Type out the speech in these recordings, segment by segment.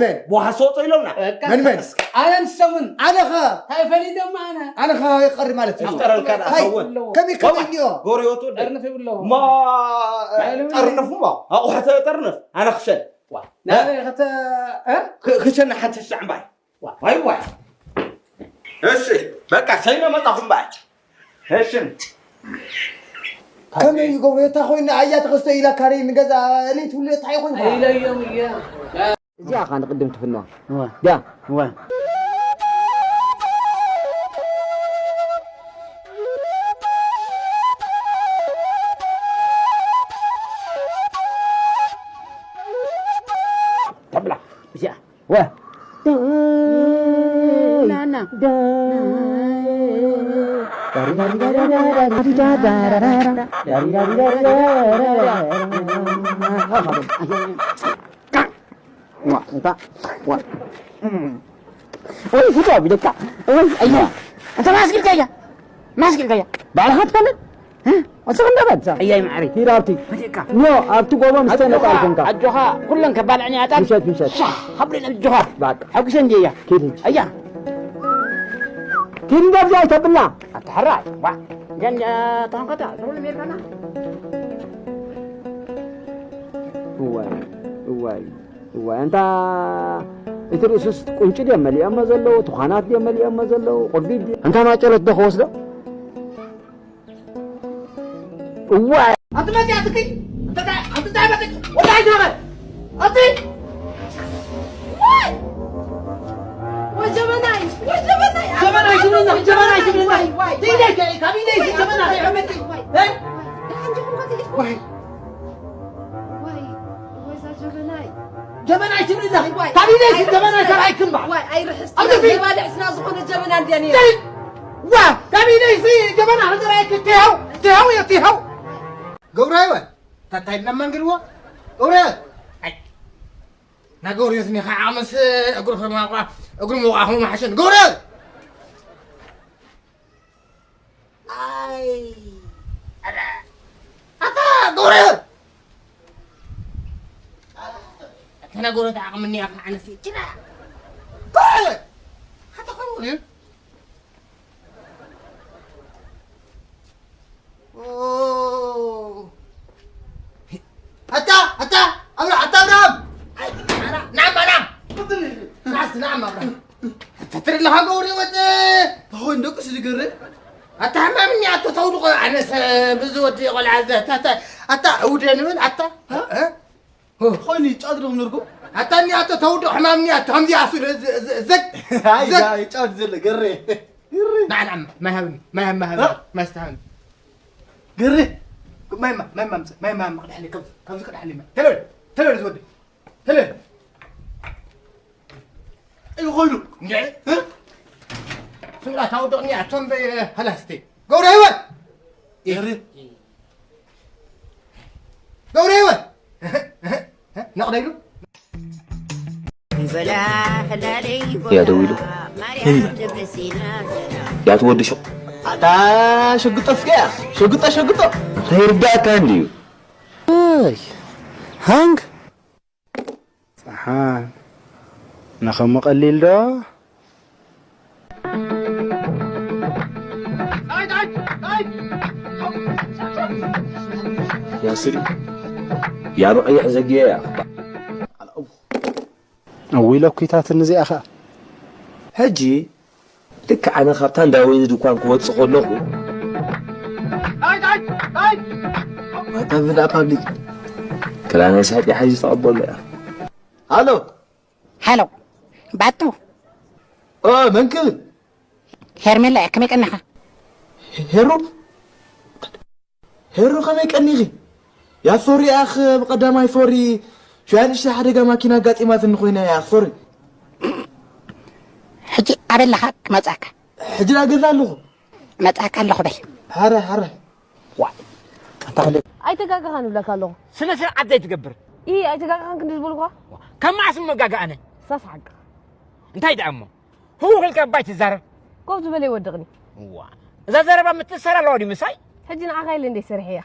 መን? ብውሓ ስወጾ ኢሎምና። በቃ። መን መን? ኣነ ንሰሙን። ኣነ ኸ? እንታይ ፈሊጦም ኣነ? ኣነ ኸ ይቐሪ ማለት እዩ። ይፍጠረልካ ደኣ ኣይ፣ ኸውን። ከመይ ከመይ ዋዋ፣ እንዮ? ጎረቤቱ ወደይ። ጠርንፍ ይብሎ። እሞ፣ ባዕሉ ጠርንፍ እሞ፣ ኣቑሑ ተጠርንፍ። ኣነ ክሸን። ዋ፣ ናበይ ኸተ-፣ እ? ክ-፣ ክሸን ሓንቲ ሻዕ እምበኣር። ዋ። ዋይ፣ ዋይ። እሺ፣ በቃ፣ ሸይነ መጣኹም በኣች። እሺ። ከመይ ይገብሩ? እታ ኮይና ኣያ ተኸስተ ኢላ ካሬ ንገዛ እለይ ትብሉ እንታይ ይኾን? ኢለዮም እየ። እዚኣ ኸኣ ንቕድም ትፍንዋ። እወ። ዳ። እወ። ተብላ። እዚኣ። ወ። ናና። ዋ፣ እንታ፣ ዋ። ወይ፣ ፍቶ ቢለካ። ወይ፣ ኣያ። እንተ ማስክ ኢልካያ። ማስክ ኢልካያ። ባዕልኻ ትፈልጥ? እ? ወሰኽ እንዳበል። ኣያይ ማዕረይ። ሂድ ኣብቲ። ወዲእካ። ኖ፣ ኣብቲ ጎቦ ምስ ኣጆኻ፣ ተነቃልኩንካ። ኣጆኻ፣ ኩለን ከባልዕን እያ ዕጣን። ምሸት፣ ምሸት። ሻህ፣ ሃብለይ ኣጆኻ። በቃ። ሓጒሰ እንድየ እያ። ኪድ እንጂ። ኣያ። ኪድ እንጂ ኣብዚ ኣይተብልና። ኣታ ሕራይ፣ ዋ። ገን፣ እ፣ ተኾንከታ፣ ትብሉ ሜርካና? እዋይ፣ እዋይ፣ እዋይ። ኣንታ እቲ ርእሱስ ቁንጪ ድዮም መሊኦሞ ዘለዉ? ትዃናት ድዮም መሊኦሞ ዘለዉ? ቁርቢት ድዩ? ኣንታ ማጨሎት ዶ ክወስዶ? እዋይ! ኣቲ መጺ፣ ኣቲ ኪ-፣ ኣቲ እንታይ፣ ኣቲ እንታይ መጺ? ወዳይ ጀበ-፣ ኣቲ! ዋይ! ወይ ጀበናይ! ወይ ጀበናይ! ጀበናይ ትብልና፣ ጀበናይ ትብልና። ዋይ፣ ዋይ፣ ዲደይ ከ-፣ ካብ ኢደይ ሲ ጀበና ከይሕመቂ። ዋይ! እ? ደሓን ዲኹም ከ ትይዝኩም? ዋይ! ዋይ! ወይ እዛ ጀበናይ! ጀበናይ ትብልና። ዋይ! ካብ ኢደይ ሲ ጀበና ኣይርሕስና። ተባይ ክንባ። ዋይ! ኣይርሕስና። ኣብ ደፊ! ዘባልዕ ስና ዝኾነ ጀበና እንድያ ነይራ። ደይ! ዋ! ካብ ኢደይ ሲ ጀበና ከዘራይ ክትያው፣ ትያው፣ ትያው። ገብረ ህይወት፣ ታታይ ለማን ግልዎ። ገብረ ህይወት። ኣይ። ናገውርዮት ኒ ኸዓ ምስ እግሩ ኸማቋ፣ እግሩ መውቃ ኸማ ሓሸን። ገብረ ህይወት! ኣይ። ኣረ። ኣታ ገብረ ህይወት! ኣታ ናገውርዮት ዓቕሚ እኒኣ ኸዓ ኣነስ ችላ። ገብረ ህይወት! ኣታ ኸምኡ ድዩ? ኦ። ኣታ፣ ኣታ፣ ኣብራ-፣ ኣታ ኣብርሃም! ኣይ፣ ኣና-፣ ናም፣ ናም! ናስ፣ ናም፣ ኣብርሃም! ኣታ ትርኢ ኣለኻ፣ ገብረ ህይወት! ተኾይን ደቅስ ዝገርም። ኣታ ሕማም እኒ ኣቶ ተውድቆ፣ ኣነስ ብዚ ወዲ ቆልዓ ዘ-፣ ኣታ፣ ኣታ፣ ኣታ፣ እውደ ንብል፣ ኣታ፣ እ? እ? ኦ፣ ኾይኑ ጫት ዶ ምንርኩ? ኣታ እኒ ኣቶ ተውድቕ ሕማም እኒ ኣቶ ከምዚ ኣሱ ዝ-፣ ዝ-፣ ዘግ-፣ ኣይ፣ ዘግ-፣ ኣይ፣ ጫት ዘለ ገሬ። ገሬ። ንዓ፣ ንዓ፣ ማይ ሃብኒ፣ ማይ ሃብ፣ ማይ ሃብ፣ እ? ማይ ስተ ሃብኒ። ገሬ። ማይ ማ-፣ ማይ ማምፀ፣ ማይ ማም ቅድሕለይ፣ ካብ-፣ ካብዚ ቅድሕለይ ማይ። ተለል፣ ተለል ዝወዲ። ተለል። እዩ ኾይኑ። እንዴ? እ? ስምላ ተውድቕ እኒ ኣቶም በይ፣ ሀላስቴ። ገብረ ህይወት! ገሬ። ገብረ ህይወት! ነቕደይሉ? እያ ደዊሉ። ያ ትወዲ ሹቕ። ኣታ ሸጉጦ እስከ እያ። ሸጉጦ፣ ሸጉጦ። እንታይ ይርዳእካ እንድዩ? ኣይ፣ ሃንግ። ጸሓን። ንኸምኡ ቀሊል ዶ? ያስሪ፣ ያሩ ቀይሕ ዘግየ እያ። እውይ ለኩይታትን እዚኣ ኸኣ። ሕጂ ልክዕ ኣነ ካብታ እንዳ ወይኒ ድኳን ክወጽእ ከለኹ፣ ኣታ ብዳ ፓብሊክ ክላነ ሳቂ ሓይዚ ተቐበሎ እያ። ሃሎ። ሃሎ። ባጡ። ኦ፣ መን ክብል? ሄርሜላ እየ፣ ከመይ ቀኒኻ? ሄሩ? ሄሩ ከመይ ቀኒኺ? ያ ፎሪ ኣኽ ብቐዳማይ ፎሪ ሽያ ንእሽተይ ሓደጋ ማኪና ኣጋጢማትኒ ኮይና እያ ፎሪ። ሕጂ ኣበይ ኣለኻ ክመጽኣካ? ሕጂ ዳ ገዛ ኣለኹ። መጽኣካ ኣለኹ በል። ሓረ፣ ሓረ። ዋ። ኣንታ ኸለ ኣይተጋገኻን እብለካ ኣለኹ። ስነ ስርዓት ዘይትገብር። ኢ፣ ኣይተጋገኻን ክንዲ ዝበልኳ? ዋ። ከም መዓስ እሞ ጋገ ኣነ? ሳስ ሓቅኻ። እንታይ ደኣ እሞ? ህውኽ ኢልካ እባ ኣይትዛረብ። ኮፍ ዝበለ ይወድቕኒ። እዋ፣ እዛ ዘረባ ምትእስሳር ኣለዋ ድዩ ምሳይ? ሕጂ ንዓኻ ኢለ እንደ ሰሪሐያ።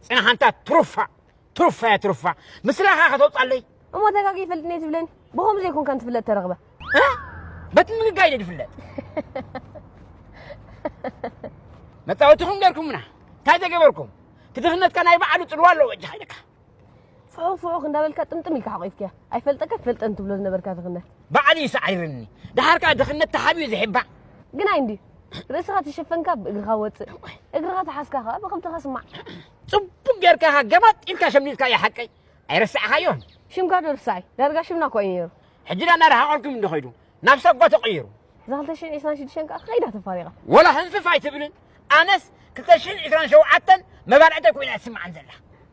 ጽናሕ ኣንታ ትሩፋ፣ ትሩፋ እያ ትሩፋ። ምስላኻ ከተውጻለይ። እሞ ተጋጊ ይፈልጥኒ እየ ትብለኒ? ብኸምኡ ዘይኮንካ እንትፍለጥ ተረኽበ። እ? በቲ ምግጋይ ድፍለጥ። መጻወትኹም ገርኩምና። እንታይ ተገበርኩም? ክድኽነትካ ናይ ባዕሉ ጽልዋ ኣለዎ። እጅኻ ኢልካ። ፍዑ ፍዑ እንዳበልካ ጥምጥም ኢልካ ሓቂፍክያ። ኣይፈልጠካ ትፈልጠን ትብሎ ዝነበርካ ድኽነት። ባዕሉ ይስዓይርኒ። ደሓር ከኣ ድኽነት ተሓቢኡ ዝሕባእ። ግን ኣይ እንዲ ርእስኻ ተሸፈንካ ብእግርኻ ወጽእ። እግርኻ ተሓዝካ ከኣ ብኽብድኻ ስማዕ። ጽቡቕ ጌርካ ኢኻ ገማጥ ኢልካ ሸምዲድካ እያ ሓቀይ። ኣይረሳዕኻዮን። ሽምካ ዶ ርሳይ? ዳርጋ ሽምና እኮ እዩ ነይሩ። ሕጂ ዳ እናረሓቐልኩም እንዶ ኸይዱ። ናብ ሰጎ ተቐይሩ። እዛ ክልተ ሽሕን ዕስራን ሽዱሽተን ከኣ ከይዳ ተፋሪቓ። ወላ ህንፍፍ ኣይትብልን። ኣነስ ክልተ ሽሕን ዕስራን ሸውዓተን መባልዕተይ ኮይና እትስምዓን ዘላ።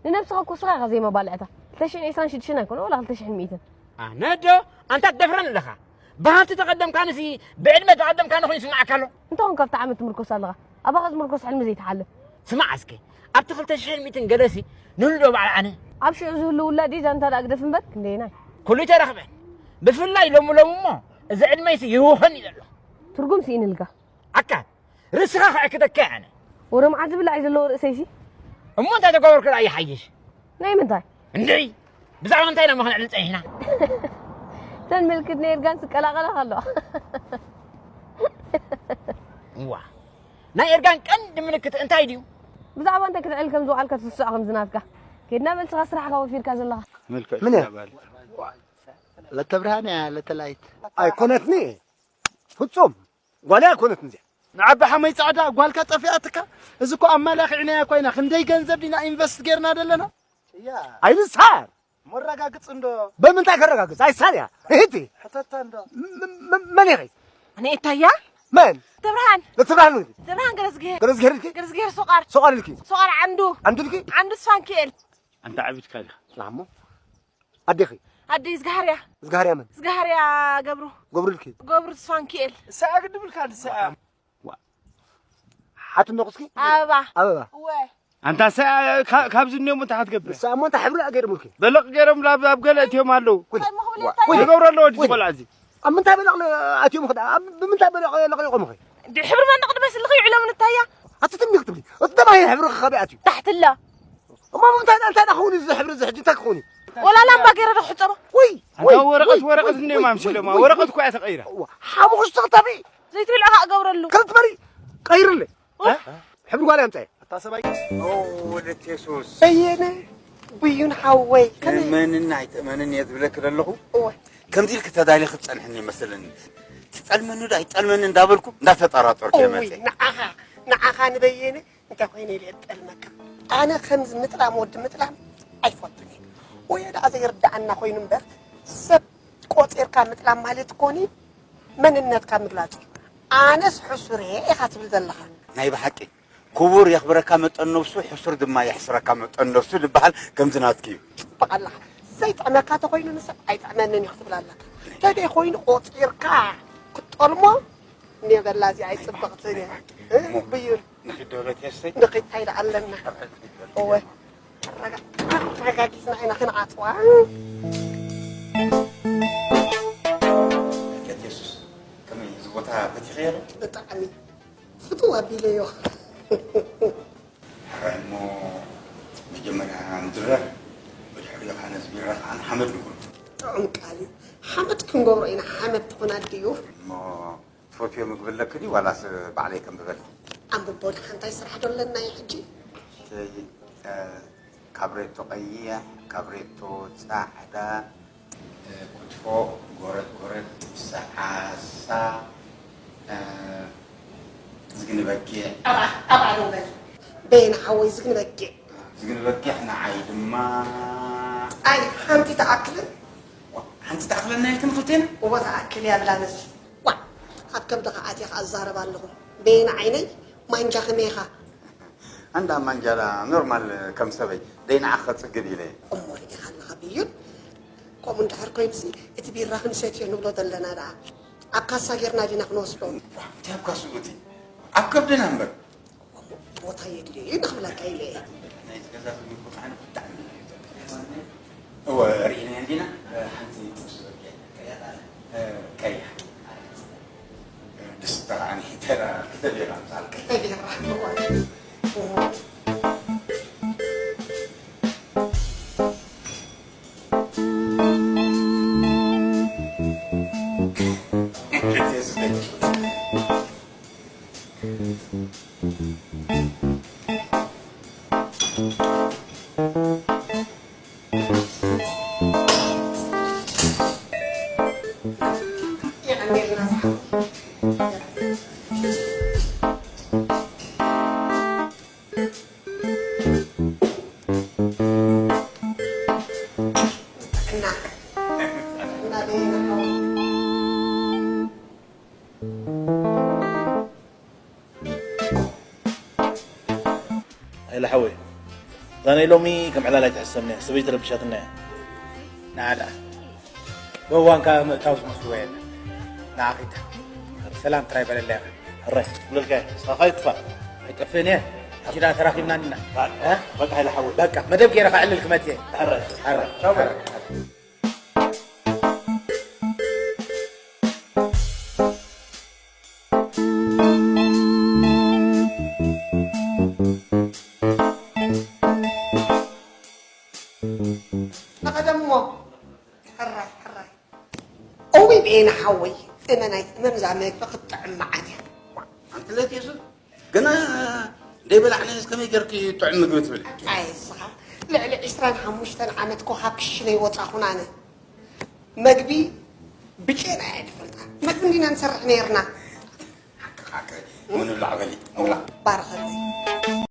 ንነብስኻ እኮ ስኻ ኢኻ ዘይመባልዕታ። ክልተ ሽሕን ዕስራን ሽዱሽተን ኣይኮነ፣ ወላ ክልተ ሽሕን ሚእትን። ኣነ ዶ ኣንታ ትደፍረን ኣለኻ? ብሃብቲ ተቐደምካንሲ ብዕድመ ተቐደምካኒ ኮይኑ ይስምዓካ ኣሎ። እንተኾን ካብቲ ዓመት ትምርኮስ ኣለኻ። ኣባኻ ዝምርኮስ ሕልሚ ዘይትሓልም። ስማዕ እስከ፣ ኣብቲ ክልተ ሽሕን ሚእትን ገለሲ ንህሉ ዶ በዓል ኣነ? ኣብ ሽዑ ዝህሉ ውላድ እዩ ዛንታ ደኣ ግደፍ እምበር፣ ክንደየናይ? ኩሉ ኣይተረኽበን። ብፍላይ ሎሚ ሎሚ እሞ፣ እዚ ዕድመይሲ ይህውኸኒ ዘሎ። ትርጉም ስኢንልካ። ኣካ፣ ርእስኻ ከዕክተካ እየ ኣነ። ወረ መዓት ዝብላዕ እዩ ዘለዎ ርእሰይሲ። እሞ እንታይ ተገበርኩ ደኣ ይሓይሽ? ናይ ምንታይ? እንድዒ፣ ብዛዕባ እንታይ ኢና እሞ ክነዕልል ጸኒሕና? እተን ምልክት ናይ እርጋን ስቀላቐላ ከለዋ። እዋ፣ ናይ እርጋን ቀንዲ ምልክት እንታይ ድዩ? ብዛዕባ እንታይ ክትዕል ከም ዝውዓልካ ትስስዖ ከምዚ ናትካ። ኬድና በል ስኻ ስራሕካ ወፊርካ ዘለኻ። ምልክት ምን እያ? እናበለ። ለተብርሃን እያ ለተላይት። ኣይኮነትኒ። ፍጹም። ጓል ኣይኮነትን እዚኣ። ንዓቢ ሓመይ ጻዕዳ ጓልካ ጠፊኣትካ። እዚ እኮ ኣማላኺዕናያ እኮ ኢና። ክንደይ ገንዘብ ዲና ኢንቨስት ጌርና ዘለና? እያ። ኣይንሳር። መረጋግጽ እንዶ። በምንታይ ከረጋግጽ? ኣይሳር እያ። እህቲ። ሕተታ እንዶ። ም-፣ ም-፣ መን ኢኺ? ኣነ እታያ? መን? ተብርሃን። ለተብርሃን ኢኺ? ተብርሃን ገረዝግሄር። ገረዝግሄር ኢልኪ? ገረዝግሄር ሶቃር። ሶቃር ኢልኪ? ሶቃር ዓንዱ። ዓንዱ ኢልኪ? ዓንዱ ስፋንኪኤል። ኣንታ ዓቢድካ ዲኻ? ላሞ። ኣዴኺ? ኣደይ ዝጋሃርያ። ዝጋሃርያ መን? ዝጋሃርያ ገብሩ። ገብሩ ኢልኪ? ገብሩ ስፋንኪኤል። ሰኣ ግድብልካ ድሰኣ። ዋ። ሓትኖ ቁስኪ? ኣበባ። ኣበባ። እወ። ኣንታ ሰኣ ካ-፣ ካብዚ እኒኦም እንታይ ክትገብር? ንሳ እሞ እንታይ ሕብሪ ገይሮምልኪ? በለቕ ገይሮም ላብ-፣ ኣብ ገለ እትዮም ኣለዉ። ወይ። እንታይ ምኽብል ወይ። እንታይ? ክገብሩ ኣለዎ ድዚ ወይ። ቆልዓ እዚ? ኣብ ምንታይ በለቕ ለ-፣ ኣትዮም ኽዳ? ኣብ ብምንታይ በለቕ ለቒቖም ኸ? እንዲ ሕብሪ መንቕ ድመስልኺ ይዕሎም ንታያ? ኣቲ ትምኒ ክትብሊ። እቲ ደማይ ሕብሪ ኸበይ ኣትዩ? ታሕትላ። እሞ እንታይ፣ እንታይ ደኣ ክኸውን እዚ ሕብሪ እዚ ሕጂ እንታይ ክኸውን እዩ? ወላ ላምባ ገይረ ዶ ክሕጸቦ? ውይ፣ ኣንታ ውይ፣ ወረቐት፣ ውይ፣ ወረቐት ውይ፣ እንደ ውይ፣ ማምስለማ። ውይ፣ ወረቐት ውይ። እኮ እያ ተቐይራ። እዋ፣ ሓሙኽሽቲ ክታቢ ዘይትብል ኢኻ እገብረሉ። ከልትበሪ ቀይርለ። እ? ሕብሪ ጓል ኣምጻየ። ኣታ ሰባይ። ኦ፣ ወለተ የሱስ። በየነ፣ ብዩን ሓወይ፣ ከመይ? እመንን ኣይትእመንን እየ ዝብለኪ ዘለኹ። እወ። ከምዚ ኢልኪ ተዳሊኺ ትጸንሕኒ ይመስለኒ። ትጠልመኒ ዶ ኣይትጠልመኒ እንዳበልኩ እንዳተጠራጠርኩ እየ እውይ፣ መጸ። ንዓኻ፣ ንዓኻ ንበየነ እንታይ ኮይነ ኢለ እጠልመካ? ኣነ ከምዚ ምጥላም ወዲ ምጥላም ኣይፈቱን እየ። ወይ ደኣ ዘይርድኣና ኮይኑ እምበር፣ ሰብ ቆጺርካ ምጥላም ማለት እኮኒ መንነትካ ምግላጽ እዩ። ኣነስ ሕሱር እየ ኢኻ ትብል ዘለኻ። ናይ ብሓቂ ክቡር የኽብረካ መጠን ነብሱ፣ ሕሱር ድማ የሕስረካ መጠን ነብሱ ዝበሃል ከምዚ ናትኪ እዩ። ጽቡቕ ኣለኻ። ዘይጥዕመካ ተኾይኑ ንሰብ ኣይጥዕመንን እዩ ክትብል ኣለካ። ተደይ ኮይኑ ቆጺርካ ክትጠልሞ እኔ በላ እዚኣ ኣይጽብቕትን እያ። እ? እሞ ብዩን። ንኺድ ዶ ለቴሰይ? ንኺድ እንታይ ደኣ ኣለና? እወ። ኣረጋ-፣ ኣረጋጊጽና ኢና ክንዓጽዋ። ለቴሱስ፣ ከመይ እዚ ቦታ ፈቲኸዮ ዶ? ብጣዕሚ። ፍትው ኣቢለዮ። ሕራይ እሞ መጀመርያ ንድረር፣ ብድሕሪኡ ከዓ ነዚ ቢራ ከዓ ንሓመድ ንኹን። ጥዑም ቃል እዩ። ሓመድ ክንገብሮ ኢና፣ ሓመድ ትኹን ኣድዩ። እሞ ትፈትዮ ምግቢ ኣለኪ ድዩ ዋላስ ባዕለይ ከንብበልኪ? ኣንብቦ፣ ደሓን እንታይ ስራሕ ዶ ኣለና እዩ ሕጂ? እሰይ፣ እ፣ ካብሬቶ ቀይሕ፣ ካብሬቶ ጻዕዳ፣ እ፣ ክትፎ፣ ጎረድ ጎረድ፣ ጥብሲ ዓሳ፣ እ፣ ዝግኒ በጊዕ። ኣብኣ፣ ኣብኣ ደው በል። በየነ ሓወይ፣ ዝግኒ በጊዕ። ዝግኒ በጊዕ ንዓይ ድማ። ኣይ፣ ሓንቲ ትኣክልን? ዋ፣ ሓንቲ ትኣክለና ኢልክን ክልቴና? እወ፣ ትኣክል እያ ኣላነስ። ዋ፣ ኣብ ከብድኻ ኣትየ ኸኣ እዛረብ ኣለኹ። በየነ ዓይነይ፣ ማንጃ ከመይ ኢኻ? ኣንዳ ማንጃላ ኖርማል ከም ሰበይ ደይ ንዓኽ ከጽግብ ኢለ። እሞ ርኢኻ ኣለኻ ብዩን? ከምኡ እንድሕር ኮይኑሲ እቲ ቢራ ክንሰትዮ ንብሎ ዘለና ደኣ ኣብ ካሳ ጌርና ዲና ክንወስዶ? እንታይ ኣብ ካስኡ እቲ? ኣብ ከብድና እምበር። እሞ ቦታ የድልዮ እዩ ንኽብለካ ኢለ እየ። ናይዚ ገዛ ዝምልኩ ከዓ ብጣዕሚ እዩ ዘገርም። እወ፣ ርኢናዮ እንዲና፣ ሓንቲ ጥብሲ በጊዕ፣ ቀያሕ፣ እ፣ ቀያሕ። እ፣ ድስቲ ከዓ ንሒተላ ክተቤላ ምሳልከ። ተቤላ፣ እወ። ኣይለ ሓወይ፣ እዛ ናይ ሎሚ ከም ዕላል ኣይትሕሰብኒ እያ። ሰበይቲ ረቢሻትና እያ። ንዓ ደኣ። ብእዋንካ ምእታው ዝመስልዎ የለን። ንዓ ኺድ። ሰላም ጥራይ በለለይ። ሕራይ፣ ክብለልካ እየ። ንስኻ ኸይትጥፋእ። ኣይጠፍእን እየ። ሕጂ ደኣ ተራኺብና እንዲና። በቃ፣ እ? በቃ፣ ሃይለ ሓወይ። በቃ፣ መደብ ገይረ ከዕልል ክመጽእ እየ። ሕራይ። ሕራይ። ቻው፣ በቃ። ሕራይ። ንቐደም እሞ። ሕራይ፣ ሕራይ። እውይ ብኤና ሓወይ፣ እመን ኣይትእመን እዛ መግቢ ክትጥዕም መዓት እያ። ኣንቲ ለትየሱ ገና ደይበላዕናዮስ ከመይ ጌርኪ ጥዑም ምግቢ ትብል? ኣይ እስኻ ልዕሊ ዕስራን ሓሙሽተን ዓመት እኮ ካብ ክሽነ ይወጻኹን ኣነ። መግቢ ብጨና እየ ዝፈልጣ። መግቢ እንዲና ንሰርሕ ነይርና። ሓቂ ሓቂ። ምን ብላዕ በሊ፣ ንብላዕ። ባርኸለይ።